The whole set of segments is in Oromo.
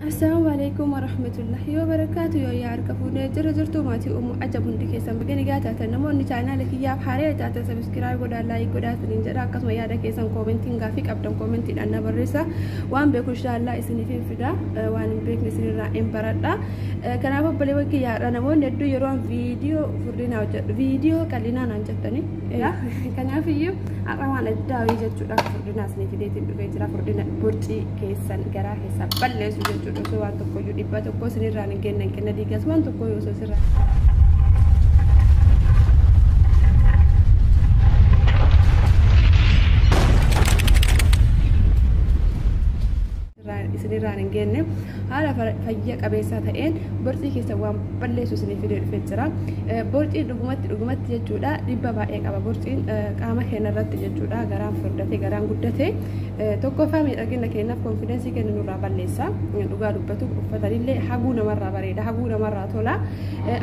Assalaamu alaikum warahmatullahi wabarakaatu. Yoo yaa harka fuunee jira jirtu maatii uumuu ajab hundi keessan baga nagaa taatan. Namoonni chaanaala kiyyaaf haaraa taatan subscribe godhaa, like godhaa isiniin jedha. Akkasuma yaada keessan koomentiin gaafii qabdan koomentiidhaan na barreessa. Waan beeku inshaallah isiniif hin fida, waan hin beekne isinirraa hin baradha. Kanaaf obboleewwan kiyyaadha, namoonni hedduu yeroo an viidiyoo furdinaa hojjedhu viidiyoo qal'inaa naan jettani. Kanaaf iyyuu har'a waan addaa wayii jechuudha furdinaa isinii fideetiin dhufee jira. Furdina borcii keessan garaa keessan balleessu jechuudha. Osoo waan tokkoyyuu dhibba tokko isinirraan hin kennan kenna diigas waan tokko osoo sirraa. Isinirraan hin genne haala fayya qabeessa ta'een borcii keessa waan balleessu isinii fidee dhufee jira. Borciin dhugumatti dhugumatti jechuudha dhibba baay'ee qaba. Borciin qaama keenya irratti jechuudha garaan furdate, garaan guddate, tokkoffaa miidhagina keenyaaf konfidensii keenya nurraa balleessa. Dhugaa dubbatu uffatanillee haguu namarraa bareeda, haguu namarraa tola.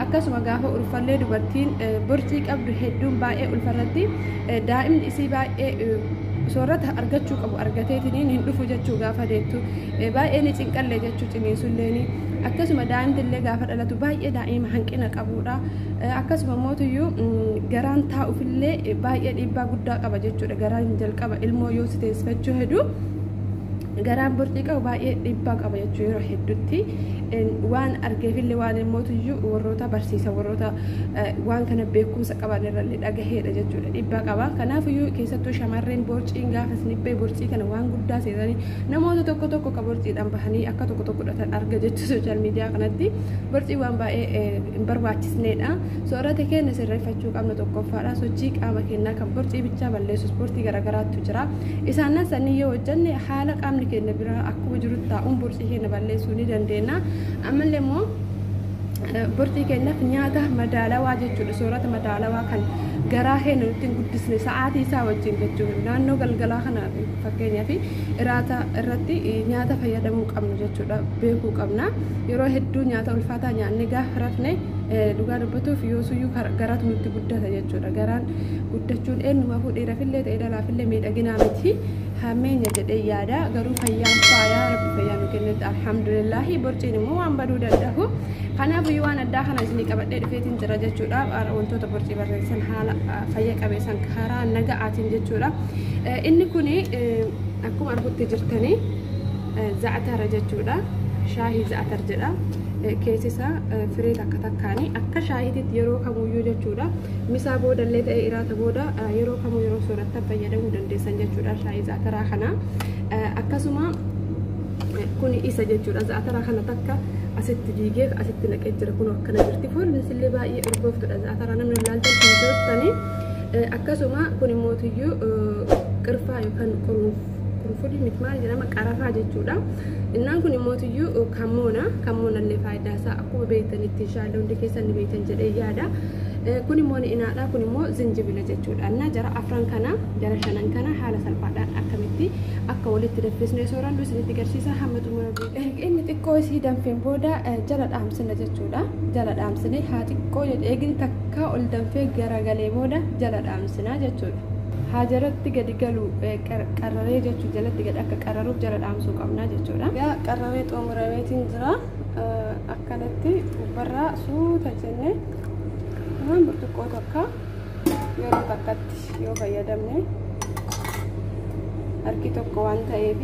Akkasuma gaafa ulfallee dubartiin borcii qabdu hedduun baay'ee ulfarratti daa'imni isii baay'ee soorata argachuu qabu argateetiin hin dhufu jechuu, gaafa deettu baay'ee ni cinqallee jechuu, ciniinsulleeni. Akkasuma daa'imti illee gaafa dhalatu baay'ee daa'ima hanqina qabudha. Akkasuma mootuyyuu garaan taa'uufillee baay'ee dhiibbaa guddaa qaba jechuudha. Garaan jalqaba ilmoo yoo si teessifachuu hedu garaan borcii qabu baay'ee dhiibbaa qaba jechuu. Yeroo hedduutti waan argeefillee waan mootuyyuu warroota barsiisa, warroota waan kana beekumsa qaban irrallee dhagaheedha jechuudha, dhiibbaa qaba. Kanaafiyyuu keessattuu shamarreen borciin gaafa sinibbee borcii kana waan guddaa seetanii namoota tokko tokko ka borciidhaan bahanii akka tokko tokko godhatan arga jechuu sooshaal miidiyaa kanatti. Borcii waan baay'ee hin barbaachisneedha. Soorata keenya sirreeffachuu qabna tokkoffaadha. Sochii qaama keenyaa kan borcii bichaa balleessu ispoortii garaagaraatu jira. Isaanan sanii yoo hojjenne haala qaamni keenya biraa akkuma jiru taa'uun borcii keenya balleessuu ni dandeenya. Ammallee immoo borcii keenyaaf nyaata madaalawaa jechuudha. Soorata madaalawaa kan garaa keenya nutti hin guddisne sa'aatii isaa wajjin jechuudha. Naannoo galgalaa kana fakkeenyaaf iraata irratti nyaata fayyadamuu qabnu jechuudha, beekuu qabna. Yeroo hedduu nyaata ulfaataa nyaanne gaafa rafne dhugaa dubbatuuf yoosuyyuu garaatu nutti guddata jechuudha. Garaan guddachuun eenyumaafuu dhiirafillee ta'e dhalaafillee miidhaginaa miti. Hammeenya jedhee yaada, garuu fayyaan faayaa, rabbi fayyaa nu kennetti alhamdulillahi. Borciin immoo waan baduu danda'u. Kanaaf waan addaa kana isinii qabadhee dhufeetiin jira jechuudha. Wantoota borcii barreessan haala fayya qabeessan karaa naga'aatiin jechuudha. Inni kuni akkuma argutti jirtanii za'atara jechuudha. Shaahii za'atar jedha. Keessi isaa firee takka takkaanii akka shaahiitti yeroo kamuyyuu jechuudha. Misaa boodallee ta'e iraata booda yeroo kamuu yeroo soorattan fayyadamuu dandeessan jechuudha shaahii za'ataraa kana. Akkasuma kun isa jechuudha. Za'ataraa kana takka asitti diigee asitti naqee jira, kun akkana jirti. Foolnis illee baay'ee urgooftudha. Za'ataraa namni ilaaltan kan jirtani. Akkasuma kun immootiyyuu qirfaa yookaan qurunfudii miti, maal jedhama, qarafaa jechuudha. Innaan kun immootiyyuu kammoona, kammoonallee faayidaa isaa akkuma beektanitti inshaallah hundi keessan ni beektan jedhee yaada. Kun immoo inaadha, kun immoo zinjibila jechuudha. Innaa jara afran kana, jara shanan kana haala salphaadhaan akkamitti akka walitti danfisnee soorannu isinitti agarsiisa hamma xumura. Inni xiqqoo isii danfeen booda jala dhaamsina jechuudha. Jala dhaamsine haa xiqqoo eegni takka ol danfee garagalee booda jala dhaamsina jechuudha. Haa jalatti gadi galu qarraree jechuu, jalatti gadi akka qarraruuf jala dhaamsuu qabna jechuudha. Yaa qarraree xumurameetiin jira. Akkanatti gubbarraa suuta jennee waan burcuqqoo tokko yeroo takkatti yoo fayyadamne, harki tokko waan ta'eef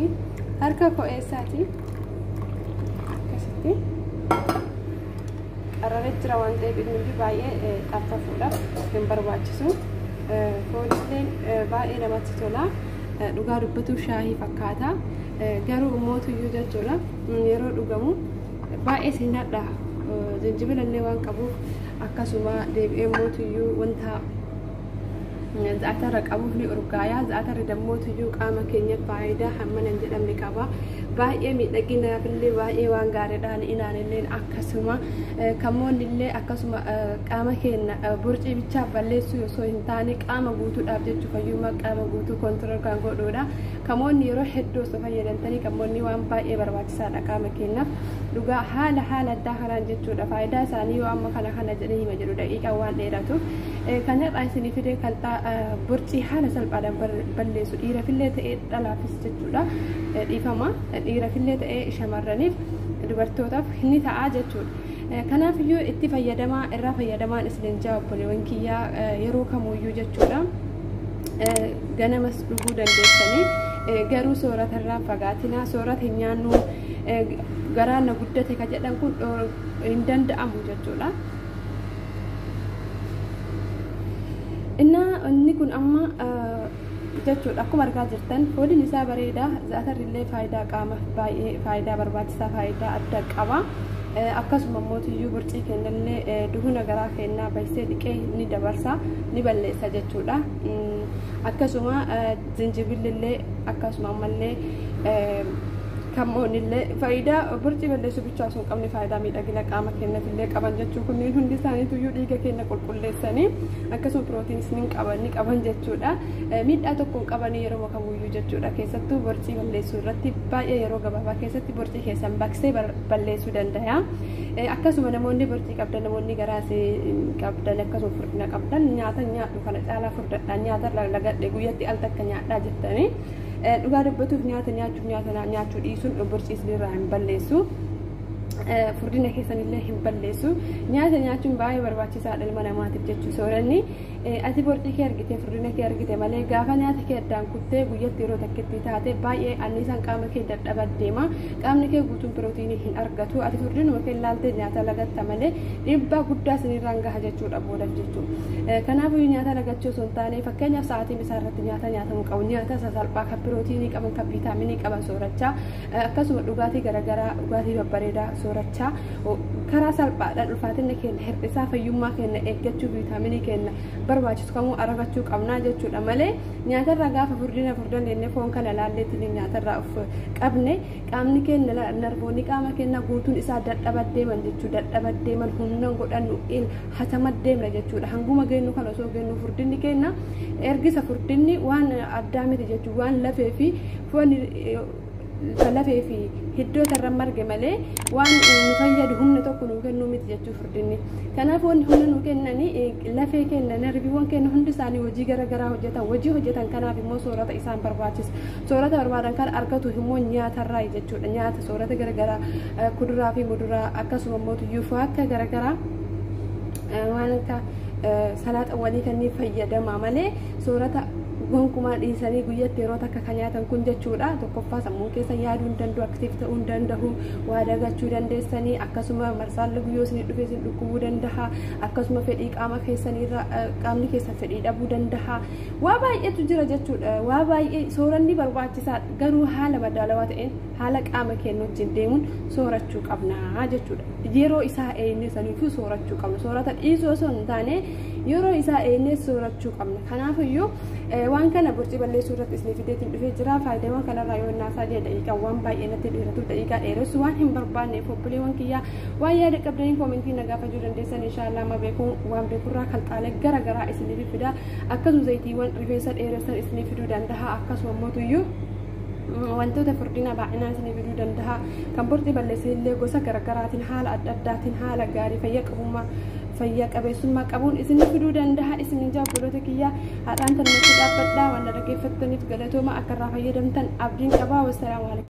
harka ko'eessaati akkasitti qarraree jira waan ta'eef inni baay'ee xaffafuudhaaf hin barbaachisu. Foolilleen baay'ee namatti tola. Dhugaa dubbatuuf shaahii fakkaata. Garuu mootuyyuu jechuudha yeroo dhugamu baay'ee sin hadha. Zinjibilallee waan qabuuf, akkasuma deebi'ee mootuyyuu wanta za'atara qabuuf ni urgaaya. Za'atarri dammootuyyuu qaama keenya faayidaa hammana hin jedhamne qaba. Baay'ee miidhaginaafillee baay'ee waan gaariidha. Inaanillee akkasuma, kammoonnillee akkasuma qaama keenya borcii bichaa balleessuu osoo hin taane qaama guutuudhaaf jechuu, fayyummaa qaama guutuu control kan godhudha. Kamoonni yeroo hedduu osoo fayyadamtanii, kamoonni waan baay'ee barbaachisaadha qaama keenyaaf. Dhugaa haala haala addaa kanaan jechuudha. Faayidaa isaanii yoo amma kana kana jedhee hima jedhu daqiiqaa waan dheeratuuf. Kan har'aa isinii fidee kalxaa borcii haala salphaadhaan balleessu dhiirafillee ta'ee dhalaafis jechuudha. Dhiifama, dhiirafillee ta'ee shamarraniif Dubartootaaf ni ta'a jechuudha. Kanaafiyyuu itti fayyadamaa, irraa fayyadamaan isiniin jaa obboleewwan kiyyaa, yeroo kamuyyuu jechuudha. Ganamas dhuguu dandeessanii, garuu soorata irraa fagaatinaa. Soorata hin nyaannu, garaan na guddate ka jedhan kun hin danda'amu jechuudha. Innaa inni kun amma jechuudha, akkuma argaa jirtan fooliin isaa bareedaa. Za'atarri illee faayidaa qaama baay'ee, faayidaa barbaachisaa, faayidaa adda qaba. Akkasuma mootiyyuu burcii kennallee duhuna garaa kennaa baysee dhiqee ni dabarsa, ni balleessa jechuudha. Akkasuma zinjibillillee, akkasuma ammallee kammoonillee faayidaa burcii balleessuu bichaa osoo hin qabne faayidaa miidhagina qaama keenyaaf qaban jechuu. Kunneen hundi isaaniituyyuu dhiiga keenya qulqulleessanii akkasuma pirootiinis ni qaban, ni qaban jechuudha. Miidhaa tokko hin qabanii yeroo kamuyyuu jechuudha. Keessattuu borcii balleessuu irratti baay'ee yeroo gabaabaa keessatti borcii keessan baqsee balleessuu danda'a. Akkasuma namoonni borcii qabdan, namoonni garaasii qabdan, akkasuma furdina qabdan, nyaata nyaadhu kana caalaa furdadhaa, nyaata lagadhe, guyyatti al takka nyaadhaa jettanii, dhugaa dubbatuuf nyaata nyaachuuf nyaata nyaachuu dhiisuun borcii isinirraa hin balleessu. Furdina keessanillee hin balleessu. Nyaata nyaachuun baay'ee barbaachisaadha ilma namaatiif jechuu. Sooranni ati borcii kee argite, furdina kee argite malee, gaafa nyaata kee addaan kuttee guyyatti yeroo takkitti taate baay'ee anniisaan qaama kee dadhaba deema. Qaamni kee guutuun pirootiinii hin argatu. Ati furdinuma kee ilaaltee nyaata lagatta malee dhiibbaa guddaa isinirraan gaha jechuudha boodaaf jechuudha. Kanaafuu nyaata lagachuu osoo hin taane, fakkeenyaaf sa'aatii isaa irratti nyaata nyaatamuu qabu, nyaata sasalphaa kan pirootiinii qaban, kan viitaaminii qaban soorachaa, akkasuma dhugaatii garaagaraa, dhugaatii babbareedaa soorachaa, karaa salphaadhaan ulfaatina keenya hir'isaa, fayyummaa keenya eeggachuu, viitaaminii keenya barbaachisu kamuu argachuu qabnaa jechuudha malee, nyaatarraa gaafa furdina furdan jennee foon kana laalleetiin nyaatarraa of qabne, qaamni keenya, narboonni qaama keenya guutuun isaa dadhaba deeman jechuu, dadhaba deeman, humna godhannu hatama deemna jechuudha. Hanguma geenyu kan osoo geenyu furdinni keenya ergisa. Furdinni waan addaa miti jechuu, waan lafee fi foon, lafee fi hiddoota irra marge malee waan nu fayyadu humna tokko nu kennuu miti jechuu furdinni. Kanaaf wanni humna nu kennanii lafee keenya, narbiiwwan keenya hundi isaanii hojii garaagaraa hojjetan. Hojii hojjetan kanaaf immoo soorata isaan barbaachisa. Soorata barbaadan kan argatu immoo nyaatarraa jechuudha. Nyaata soorata garaagaraa, kuduraa fi muduraa, akkasuma immoo tuyyuu akka garaagaraa, waan akka salaaxawwanii kanneen fayyadama malee, soorata gonkumaa dhiisanii guyyatti yeroo takka kan nyaatan kun jechuudha. Tokkoffaa sammuu keessa yaaduu hin danda'u, active ta'uu hin danda'u, waa dagachuu dandeessanii, akkasuma marsaan guyyoo isin dhufee isin dhukkubuu danda'a, akkasuma fedhii qaama keessaniirra qaamni keessan fedhii dhabuu danda'a. Waa baay'eetu jira jechuudha. Waa baay'ee sooranni barbaachisaa, garuu haala madaalawaa ta'een, haala qaama keenya wajjin deemuun soorachuu qabna jechuudha. Yeroo isaa eegnee saniifuu soorachuu qabna. Soorata dhiisuu osoo hin taane yeroo isaa eegnee soorachuu qabna. Kanaafiyyuu waan kana borcii balleessuu irratti isinii fideetiin dhufee jira. Faayidaawwan kanarraa yoo naasaa jee daqiiqaawwan baay'ee natti dheeratu, daqiiqaa dheeressu waan hin barbaanneef, obboleewwan kiyyaa, waan yaada qabdanii koomentii na gaafachuu dandeessan. Inshaallah amma beekuun waan beekurraa kalxaalee gara garaa isinii fida. Akkasuma zayitiiwwan rifeensa dheeressan isinii fiduu danda'a. Akkasuma mootuyyuu wantoota furdina baay'inaan isinii fiduu danda'a. Kan borcii balleessan illee gosa garaagaraatiin, haala adda addaatiin, haala gaarii fayya qabummaa, fayyaa qabeessummaa qabuun isinii fiduu danda'a. Isin ijaa obboloota kiyyaa, haadhaan tanumatti dhaabbadhaa. Waan dhaggeeffattaniif galatooma. Akka irraa fayyadamtan abdiin qabaa. Wassalaamu alaikum.